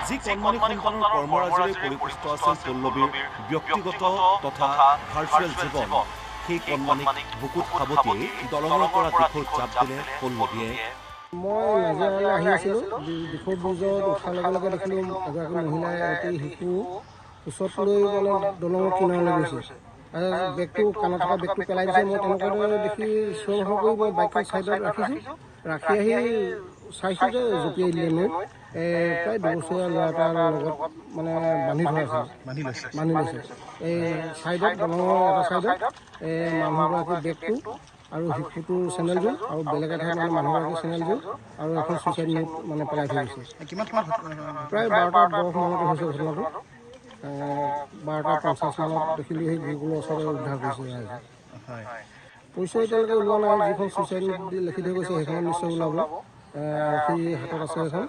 যি কণমানি সন্তানৰ কৰ্মৰাজিৰে পৰিপুষ্ট আছিল পল্লৱীৰ ব্যক্তিগত তথা ভাৰ্চুৱেল জীৱন, সেই কণমানিক বুকুত সাৱটি দলঙৰ পৰা দিখৌত জাপ দিলে পল্লৱীয়ে। মই নাজিৰালৈ আহি আছিলোঁ। দিখৌ ব্ৰিজত উঠাৰ লগে লগে দেখিলোঁ, এগৰাকী মহিলাই এটি শিশু কোচত লৈ মানে দলঙৰ কিনাৰলৈ গৈছে আৰু বেগটো, কাণত থকা বেগটো পেলাই দিছে। মই তেনেকুৱাতে দেখি চিঞৰ বাখৰ কৰি মই বাইকখন ছাইডত ৰাখিছোঁ। ৰাখি আহি চাইছোঁ যে জঁপিয়াই দিলে নৈত। প্ৰায় 2 বছৰীয়া ল'ৰা এটাৰ লগত মানে বান্ধি থোৱা আছিল। বান্ধি লৈছে? বান্ধি লৈছে। এই ছাইডত, দলঙৰ এটা ছাইডত এই মানুহগৰাকীৰ বেগটো আৰু শিশুটোৰ চেণ্ডেলযোৰ আৰু বেলেগ এঠাইত মানে মানুহগৰাকীৰ চেণ্ডেলযোৰ আৰু এখন চুইচাইড নোট মানে পেলাই থৈ গৈছে। কিমান সময়ত প্ৰায় 12টা 10 মানতে হৈছে ঘটনাটো। 12টা 50 মানত দেখিলোঁ, সেই গুৰুকুলৰ ওচৰতে উদ্ধাৰ কৰিছে ৰাইজে। পৰিচয় এতিয়ালৈকে ওলোৱা নাই। যিখন চুইচাইড নোট লিখি থৈ গৈছে, সেইখনত নিশ্চয় ওলাব। আৰক্ষীৰ হাতত আছে সেইখন।